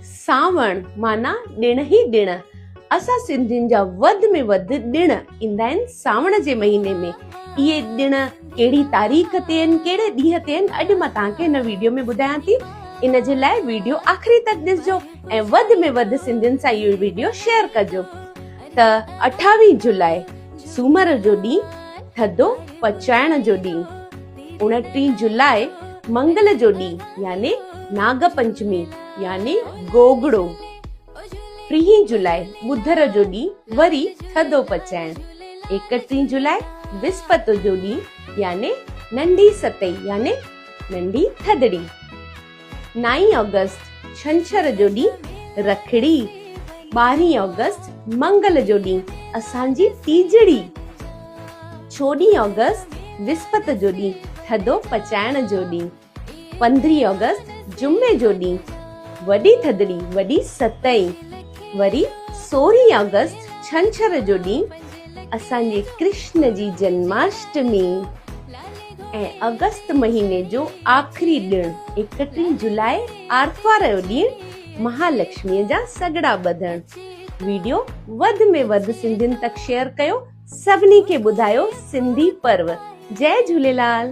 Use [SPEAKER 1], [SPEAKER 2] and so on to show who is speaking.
[SPEAKER 1] سانوڻ معنيٰ ڏڻ ئي ڏڻ. اسان سنڌين جا وڌ ۾ وڌ ڏڻ ايندا آهن سانوڻ جي مهيني ۾. اهي ڏڻ ڪهڙي تاريخ تي آهن، ڪهڙي ڏينهن تي آهن، اڄ مان توهان کي هن ويڊيو ۾ ٻڌايان ٿي. ان جي لاء ويڊيو آخري تڪ ڏسجو ۽ وڌ ۾ وڌ سنڌين سان اهو ويڊيو شيئر ڪجو. ته اٺاويهه جولاء سومر جو ڏينهن ٿڌو پچائڻ جو ڏينهن، اڻٽيهه جولاء منگل جو ڏينهن يعني ناگ پنچمي يعني گوگڙو، ٽيهين جولاء ٻڌر جو ڏينهن وري ٿڌو پچائڻ، ايڪٽيهين جولاء وسپت جو ڏينهن يعني ننڍي ستئي يعني ننڍي ٿڌڙي. نائين آگسٽ ڇنڇر جو ڏينهن رکڙي، ٻارهين آگسٽ منگل جو ڏينهن اسان جي ٽيجڙي، چوڏهين آگسٽ وسپت جو ڏينهن ٿڌو پچائڻ جو ڏينهن، پندرهين آگسٽ جمعي جو ڏينهن وڏي ٿڌڙي وڏي ستئين، وري سورهين آگسٽ ڇنڇر جو ڏينهن اسان جي ڪرشن جي جنماشٽمي. ۽ آگسٽ مهيني جو آخري ڏڻ ايڪٽيهه جولاء آرتوار جو ڏينهن مهالڪشميء جا سڳڙا ٻڌڻ. ويڊيو وڌ ۾ وڌ سنڌين تڪ شيئر ڪيو سڀني کي ٻڌايو سنڌي پرو. جئي جهوليلال.